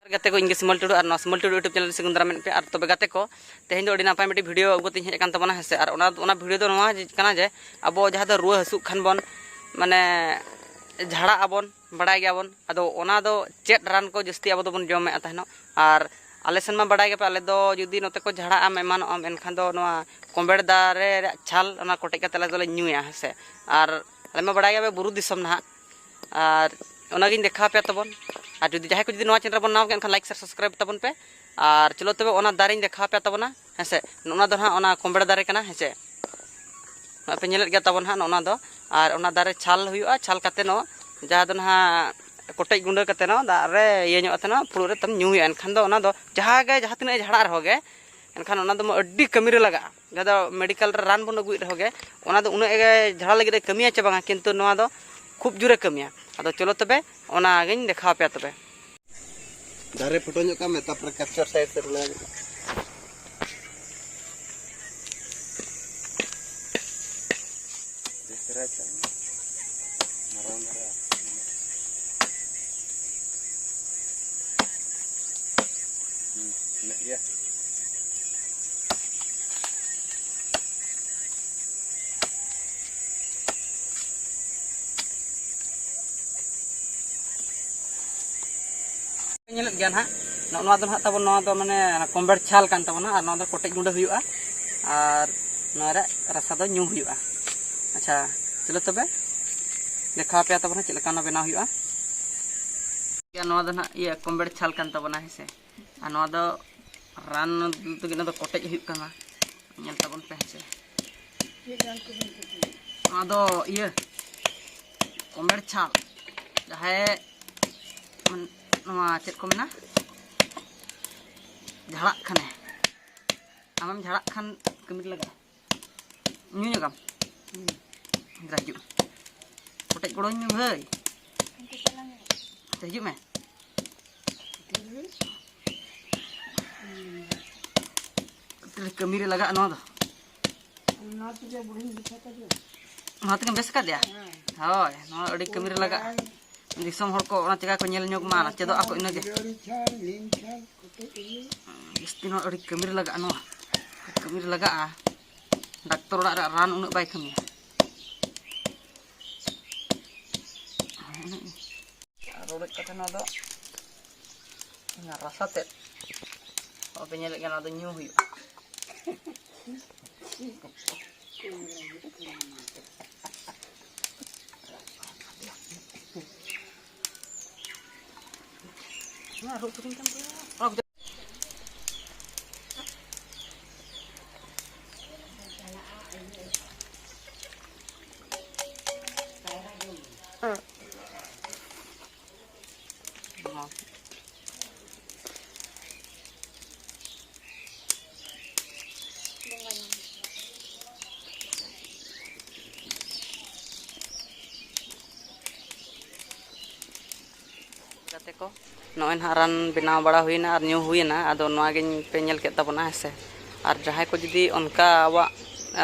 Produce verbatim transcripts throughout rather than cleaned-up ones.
ᱜᱟᱛᱮ ᱠᱚ, ᱤᱧ ᱜᱮ ᱥᱤᱢᱚᱞ ᱴᱩᱰᱩ, ᱟᱨ ᱱᱚᱣᱟ ᱥᱤᱢᱚᱞ ᱴᱩᱰᱩ YouTube ᱪᱮᱱᱮᱞ ᱨᱮ ᱥᱟᱹᱜᱩᱱ ᱫᱟᱨᱟᱢ ᱢᱮᱱᱟᱜ ᱯᱮᱭᱟ᱾ ᱟᱨ ᱛᱚᱵᱮ ᱜᱟᱛᱮ ᱠᱚ, ᱛᱮᱦᱮᱧ ᱫᱚ ᱟᱹᱰᱤ ᱱᱟᱯᱟᱭ ᱢᱤᱫᱴᱤᱡ ᱵᱷᱤᱰᱤᱭᱳ ᱟᱹᱜᱩ ᱠᱟᱛᱮᱧ ᱦᱮᱡ ᱟᱠᱟᱱ ᱛᱟᱵᱚᱱᱟ, ᱦᱮᱸ ᱥᱮ᱾ ᱟᱨ ᱚᱱᱟ, ᱚᱱᱟ ᱵᱷᱤᱰᱤᱭᱳ ᱫᱚ ᱱᱚᱣᱟ ᱡᱮ ᱠᱟᱱᱟ ᱡᱮ ᱟᱵᱚ ᱡᱟᱦᱟᱸ ᱫᱚ ᱨᱩᱣᱟᱹ ᱦᱟᱹᱥᱩᱜ ᱠᱷᱟᱱ ᱵᱚᱱ, ᱢᱟᱱᱮ, ᱡᱷᱟᱲᱟᱜ ᱟᱵᱚᱱ, ᱵᱟᱲᱟᱭ ᱜᱮᱭᱟᱵᱚᱱ᱾ ᱟᱫᱚ ᱚᱱᱟ ᱫᱚ ᱪᱮᱫ ᱨᱟᱱ ᱠᱚ ᱡᱟᱹᱥᱛᱤ ᱟᱵᱚ ᱫᱚᱵᱚᱱ ᱡᱚᱢᱮᱫᱼᱟ ᱛᱟᱦᱮᱱᱚᱜ? ᱟᱨ ᱟᱞᱮ ᱥᱮᱱ ᱢᱟ ᱵᱟᱲᱟᱭ ᱜᱮᱯᱮ, ᱟᱞᱮ ᱫᱚ ᱡᱩᱫᱤ ᱱᱚᱛᱮ ᱠᱚ ᱡᱷᱟᱲᱟᱜ ᱟᱢ ᱮᱢᱟᱱᱚᱜ ᱟᱢ, ᱮᱱᱠᱷᱟᱱ ᱫᱚ ᱱᱚᱣᱟ ᱠᱚᱢᱵᱮᱲ ᱫᱟᱨᱮ ᱨᱮᱭᱟᱜ ᱪᱷᱟᱞ, ᱚᱱᱟ ᱠᱚᱴᱮᱡ ᱠᱟᱛᱮ ᱟᱞᱮ ᱫᱚᱞᱮ ᱧᱩᱭᱟ, ᱦᱮᱸ ᱥᱮ᱾ ᱟᱨ ᱟᱞᱮ ᱢᱟ ᱵᱟᱲᱟᱭ ᱜᱮᱭᱟᱯᱮ, ᱵᱩᱨᱩ ᱫᱤᱥᱚᱢ ᱱᱟᱦᱟᱜ᱾ ᱟᱨ ᱚᱱᱟᱜᱤᱧ ᱫᱮᱠᱷᱟᱣ ᱟᱯᱮᱭᱟ ᱛᱟᱵᱚᱱ᱾ ᱟᱨ ᱡᱩᱫᱤ ᱡᱟᱦᱟᱸᱭ ᱠᱚ ᱡᱩᱫᱤ ᱱᱚᱣᱟ ᱪᱮᱱᱮᱞ ᱨᱮᱵᱚᱱ ᱱᱟᱣᱟ ᱜᱮ, ᱮᱱᱠᱷᱟᱱ ᱞᱟᱭᱤᱠ, ᱥᱮᱭᱟᱨ, ᱥᱟᱵᱥᱠᱨᱟᱭᱤᱵ ᱛᱟᱵᱚᱱ ᱯᱮ᱾ ᱟᱨ ᱪᱚᱞᱚ ᱛᱚᱵᱮ ᱚᱱᱟ ᱫᱟᱨᱮᱧ ᱫᱮᱠᱷᱟᱣ ᱟᱯᱮᱭᱟ ᱛᱟᱵᱚᱱᱟ, ᱦᱮᱸ ᱥᱮ᱾ ᱱᱚᱜᱼᱚ ᱱᱟ ᱫᱚ ᱱᱟᱦᱟᱜ ᱚᱱᱟ ᱠᱚᱢᱵᱮᱲ ᱫᱟᱨᱮ ᱠᱟᱱᱟ, ᱦᱮᱸ ᱥᱮ᱾ ᱱᱚᱜᱼᱚᱭ ᱯᱮ ᱧᱮᱞᱮᱫ ᱜᱮᱭᱟ ᱛᱟᱵᱚᱱ ᱱᱟᱦᱟᱜ ᱱᱚᱜᱼᱚ ᱱᱟ ᱫᱚ᱾ ᱟᱨ ᱚᱱᱟ ᱫᱟᱨᱮ ᱪᱷᱟᱞ ᱦᱩᱭᱩᱜᱼᱟ, ᱪᱷᱟᱞ ᱠᱟᱛᱮ ᱱᱚᱜᱼᱚ ᱡᱟᱦᱟᱸ ᱫᱚ ᱱᱟᱦᱟᱜ ᱠᱚᱴᱮᱡ ᱜᱩᱸᱰᱟᱹ ᱠᱟᱛᱮ ᱱᱚᱜᱼᱚ ᱫᱟᱜ ᱨᱮ ᱤᱭᱟᱹ ᱧᱚᱜ ᱠᱟᱛᱮ ᱱᱚᱜᱼᱚ ᱯᱷᱩᱲᱩᱜ ᱨᱮ ᱛᱟᱢ ᱧᱩ ᱦᱩᱭᱩᱜᱼᱟ᱾ ᱮᱱᱠᱷᱟᱱ ᱫᱚ ᱚᱱᱟ ᱫᱚ ᱡᱟᱦᱟᱸ ᱜᱮ, ᱡᱟᱦᱟᱸ ᱛᱤᱱᱟᱹᱜ ᱮ ᱡᱷᱟᱲᱟᱜ ᱨᱮᱦᱚᱸ ᱜᱮ, ᱮᱱᱠᱷᱟᱱ ᱚᱱᱟ ᱫᱚ ᱟᱹᱰᱤ ᱠᱟᱹᱢᱤ ᱨᱮ ᱞᱟᱜᱟᱜᱼᱟ᱾ ᱡᱟᱦᱟᱸ ᱫᱚ ᱢᱮᱰᱤᱠᱮᱞ ᱨᱮ ᱨᱟᱱ ᱵᱚᱱ ᱟᱹᱜᱩᱭᱮᱫ ᱨᱮᱦᱚᱸ ᱜᱮ, ᱚᱱᱟ ᱫᱚ ᱩᱱᱟᱹᱜ ᱜᱮ ᱡᱷᱟᱲᱟ ᱞᱟᱹᱜᱤᱫ ᱮ ᱠᱟᱹᱢᱤᱭᱟ ᱪᱮ ᱵᱟᱝᱟ, ᱠᱤᱱᱛᱩ ᱱᱚᱣᱟ ᱫᱚ ᱠᱷᱩᱵ ᱡᱳᱨᱮ ᱠᱟᱹᱢᱤᱭᱟ᱾ ᱟᱫᱚ ᱪᱚᱞᱚ ᱛᱚᱵᱮ ᱚᱱᱟᱜᱤᱧ ᱫᱮᱠᱷᱟᱣ ᱟᱯᱮᱭᱟ ᱛᱚᱵᱮ᱾ ᱫᱟᱨᱮ ᱯᱷᱳᱴᱳ ᱧᱚᱜ ᱠᱟᱜ ᱢᱮ, ᱛᱟᱨᱯᱚᱨᱮ ᱠᱮᱯᱪᱟᱨ ᱥᱟᱭᱤᱰ ᱥᱮᱫ ᱨᱮ ᱞᱟᱜᱟᱣ ᱧᱚᱜ ᱠᱟᱜ ᱢᱮ᱾ ᱵᱮᱥ ᱫᱷᱟᱨᱟ ᱪᱟᱞᱟᱜ ᱢᱮ᱾ ᱢᱟᱨᱟᱝ ᱫᱷᱟᱨᱟ᱾ ᱦᱩᱸ, ᱤᱱᱟᱹᱜ ᱜᱮᱭᱟ᱾ ᱧᱮᱞᱮᱫ ᱜᱮᱭᱟ ᱱᱟᱦᱟᱜ, ᱱᱚᱜᱼᱚ ᱱᱚᱣᱟ ᱫᱚ ᱱᱟᱦᱟᱜ ᱛᱟᱵᱚᱱ, ᱱᱚᱣᱟ ᱫᱚ ᱢᱟᱱᱮ ᱠᱚᱢᱵᱮᱲ ᱪᱷᱟᱞ ᱠᱟᱱ ᱛᱟᱵᱚᱱᱟ, ᱟᱨ ᱱᱚᱣᱟ ᱫᱚ ᱠᱚᱴᱮᱡ ᱜᱩᱸᱰᱟᱹ ᱦᱩᱭᱩᱜᱼᱟ, ᱟᱨ ᱱᱚᱣᱟ ᱨᱮᱭᱟᱜ ᱨᱟᱥᱟ ᱫᱚ ᱧᱩ ᱦᱩᱭᱩᱜᱼᱟ᱾ ᱟᱪᱪᱷᱟ, ᱪᱚᱞᱚ ᱛᱚᱵᱮ ᱫᱮᱠᱷᱟᱣ ᱟᱯᱮᱭᱟ ᱛᱟᱵᱚᱱ ᱪᱮᱫ ᱞᱮᱠᱟ ᱚᱱᱟ ᱵᱮᱱᱟᱣ ᱦᱩᱭᱩᱜᱼᱟ᱾ ᱱᱚᱣᱟ ᱫᱚ ᱱᱟᱦᱟᱜ ᱤᱭᱟᱹ ᱠᱚᱢᱵᱮᱲ ᱪᱷᱟᱞ ᱠᱟᱱ ᱛᱟᱵᱚᱱᱟ, ᱦᱮᱸ ᱥᱮ᱾ ᱟᱨ ᱱᱚᱣᱟ ᱫᱚ ᱨᱟᱱ ᱛᱮᱜᱮ ᱱᱚᱣᱟ ᱫᱚ ᱠᱚᱴᱮᱡ ᱦᱩᱭᱩᱜ ᱠᱟᱱᱟ᱾ ᱧᱮᱞ ᱛᱟᱵᱚᱱ ᱯᱮ ᱦᱮᱸ ᱥᱮ᱾ ᱱᱚᱣᱟ ᱫᱚ ᱤᱭᱟᱹ ᱠᱚᱢᱮᱲ ᱪᱷᱟᱞ, ᱡᱟᱦᱟᱸᱭ ᱢᱟᱱ-, ᱱᱚᱣᱟ ᱪᱮᱫ ᱠᱚ ᱢᱮᱱᱟ, ᱡᱷᱟᱲᱟᱜ ᱠᱷᱟᱱᱮ, ᱟᱢᱮᱢ ᱡᱷᱟᱲᱟᱜ ᱠᱷᱟᱱ ᱠᱟᱹᱢᱤ ᱨᱮ ᱞᱟᱜᱟᱜᱼᱟ᱾ ᱧᱩ ᱧᱚᱜᱟᱢ᱾ ᱦᱤᱡᱩᱜ, ᱠᱚᱴᱮᱡ ᱜᱚᱲᱚᱧ ᱢᱮ ᱵᱷᱟᱹᱭ᱾ ᱟᱪᱪᱷᱟ, ᱦᱤᱡᱩᱜ ᱢᱮ᱾ ᱠᱟᱹᱢᱤ ᱨᱮ ᱞᱟᱜᱟᱜᱼᱟ ᱱᱚᱣᱟ ᱫᱚ᱾ ᱱᱚᱣᱟ ᱛᱮᱜᱮ ᱵᱩᱲᱦᱤᱧ ᱵᱮᱥ ᱟᱠᱟᱫᱮᱭᱟ᱾ ᱱᱚᱣᱟ ᱛᱮᱜᱮᱢ ᱵᱮᱥ ᱟᱠᱟᱫᱮᱭᱟ? ᱦᱮᱸ᱾ ᱦᱳᱭ, ᱱᱚᱣᱟ ᱟᱹᱰᱤ ᱠᱟᱹᱢᱤ ᱨᱮ ᱞᱟᱜᱟᱜᱼᱟ᱾ ᱫᱤᱥᱚᱢ ᱦᱚᱲ ᱠᱚ ᱚᱱᱟ ᱪᱮᱠᱟ ᱠᱚ ᱧᱮᱞ ᱧᱚᱜ ᱢᱟ, ᱪᱮᱫᱚᱜ ᱟᱠᱚ ᱤᱱᱟᱹᱜᱮ᱾ ᱡᱟᱹᱥᱛᱤ ᱱᱚᱣᱟ ᱟᱹᱰᱤ ᱠᱟᱹᱢᱤ ᱨᱮ ᱞᱟᱜᱟᱜᱼᱟ, ᱱᱚᱣᱟ ᱠᱟᱹᱢᱤ ᱨᱮ ᱞᱟᱜᱟᱜᱼᱟ᱾ ᱰᱟᱠᱛᱚᱨ ᱚᱲᱟᱜ ᱨᱮ ᱨᱟᱱ ᱩᱱᱟᱹᱜ ᱵᱟᱭ ᱠᱟᱹᱢᱤᱭᱟ᱾ ᱟᱨ ᱨᱚᱰᱚᱡ ᱠᱟᱛᱮ ᱱᱚᱣᱟ ᱫᱚ ᱚᱱᱟ ᱨᱟᱥᱟ ᱛᱮᱫ ᱵᱟᱯᱮ ᱧᱮᱞᱮᱫ ᱠᱟᱱᱟ, ᱚᱱᱟ ᱫᱚ ᱧᱩ ᱦᱩᱭᱩᱜᱼᱟ᱾ ᱚᱱᱟ ᱨᱩᱫ ᱠᱟᱹᱴᱤᱡ ᱠᱟᱱ ᱛᱟᱭᱟ᱾ ᱜᱟᱛᱮ ᱠᱚ, ᱱᱚᱜᱼᱚᱭ ᱱᱟᱦᱟᱜ ᱨᱟᱱ ᱵᱮᱱᱟᱣ ᱵᱟᱲᱟ ᱦᱩᱭᱱᱟ ᱟᱨ ᱧᱩ ᱦᱩᱭᱱᱟ᱾ ᱟᱫᱚ ᱱᱚᱣᱟ ᱜᱮᱧ ᱯᱮ ᱧᱮᱞ ᱠᱮᱫ ᱛᱟᱵᱚᱱᱟ, ᱦᱮᱸ ᱥᱮ᱾ ᱟᱨ ᱡᱟᱦᱟᱸᱭ ᱠᱚ ᱡᱩᱫᱤ ᱚᱱᱠᱟ ᱟᱵᱚᱣᱟᱜ,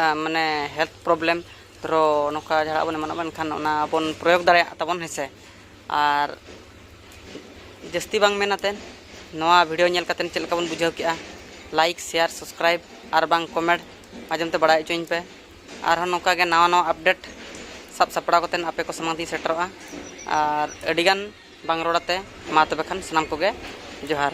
ᱟ, ᱢᱟᱱᱮ health problem, ᱫᱷᱚᱨᱚ ᱱᱚᱝᱠᱟ ᱡᱷᱟᱲᱟᱜ ᱵᱚᱱ ᱮᱢᱟᱱᱚᱜ ᱵᱚᱱ ᱮᱱᱠᱷᱟᱱ ᱚᱱᱟ ᱵᱚᱱ ᱯᱨᱚᱭᱳᱜᱽ ᱫᱟᱲᱮᱭᱟᱜ ᱛᱟᱵᱚᱱ, ᱦᱮᱸ ᱥᱮ᱾ ᱟᱨ ᱡᱟᱹᱥᱛᱤ ᱵᱟᱝ ᱢᱮᱱ ᱟᱛᱮ, ᱱᱚᱣᱟ video ᱧᱮᱞ ᱠᱟᱛᱮ ᱪᱮᱫ ᱞᱮᱠᱟ ᱵᱚᱱ ᱵᱩᱡᱷᱟᱹᱣ ᱠᱮᱜᱼᱟ, like, share, subscribe ᱟᱨ ᱵᱟᱝ comment ᱢᱟᱫᱽᱫᱷᱚᱢ ᱛᱮ ᱵᱟᱲᱟᱭ ᱦᱚᱪᱚᱧ ᱯᱮ᱾ ᱟᱨᱦᱚᱸ ᱱᱚᱝᱠᱟ ᱜᱮ ᱱᱟᱣᱟ ᱱᱟᱣᱟ update ᱥᱟᱵ ᱥᱟᱯᱲᱟᱣ ᱠᱟᱛᱮ ᱟᱯᱮ ᱠᱚ ᱥᱟᱢᱟᱝ ᱛᱤᱧ ᱥᱮᱴᱮᱨᱚᱜᱼᱟ᱾ ᱟᱨ ᱟᱹᱰᱤᱜᱟᱱ ᱵᱟᱝ ᱨᱚᱲ ᱟᱛᱮ, ᱢᱟ ᱛᱚᱵᱮ ᱠᱷᱟᱱ ᱥᱟᱱᱟᱢ ᱠᱚᱜᱮ ᱡᱚᱦᱟᱨ᱾